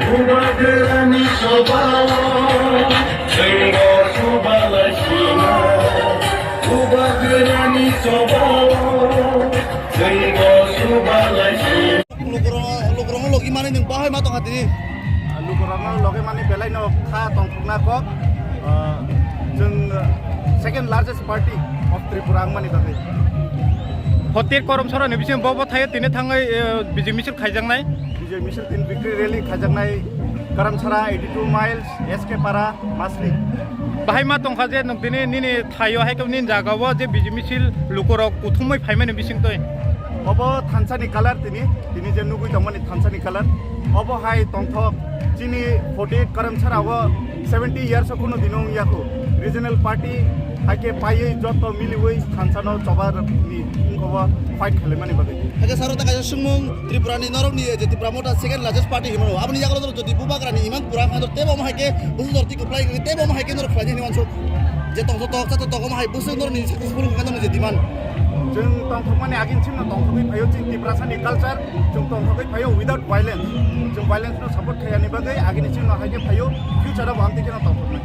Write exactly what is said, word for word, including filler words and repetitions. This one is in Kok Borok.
Bubagrani chobao, chwngbo chubalaisina. Bubagrani chobao, chwngbo chubalaisina. Lukurok-, lukurokno logi mani nwng bahai ma tongkha tini? Lukurokno logi mani belai no kha tongthokna kok. Ah, chwng, ah, second largest party of Tripura wngmani bagwi. Hotir Karamchara ni bisingo bo bo thaio tini thangwi, eh, Bijay misil khaijaknai. Bijay misil tin victory rally khaijaknai Karamchara eighty two miles, S K Para, Masli. Bahai ma tongkha je nwng tini nini thaio hai khe nini jaga o je Bijay misil lukurok kuthumwi phaimani bisingtwi. Obo thansa ni color tini, tini je nugwi tongmani thansa ni color. Obo hai tongthok chini forty eight Karamchara o seventy years o kunu dino wngya kho. Regional party hai khe paiwi joto miliwi thansa no choba ni wngkha o fight khalaimani bagwi. Hai khe saro ta kaisa swngmung. Tripura ni norok ni je Tipra Motha second largest party hinmano. Aboni yagulo jodi Bubagra ni imang pura khan tebo omo hai khe bwswk jor twi kwplai khe tebo omo hai khe norok khlai hinwi wansuk. Je tongthok tok chatok tok omo hai bwswk norok ni successful wngkha norok ni je demand. Chwng tongthokmani agin chimno tongthokwi phaio chini Tiprasa ni culture, chwng tongthokwi phaio without violence. Chwng violence no support khayani bagwi agini chimno hai khe phaio future o bo amtwi kheno tongthoknai.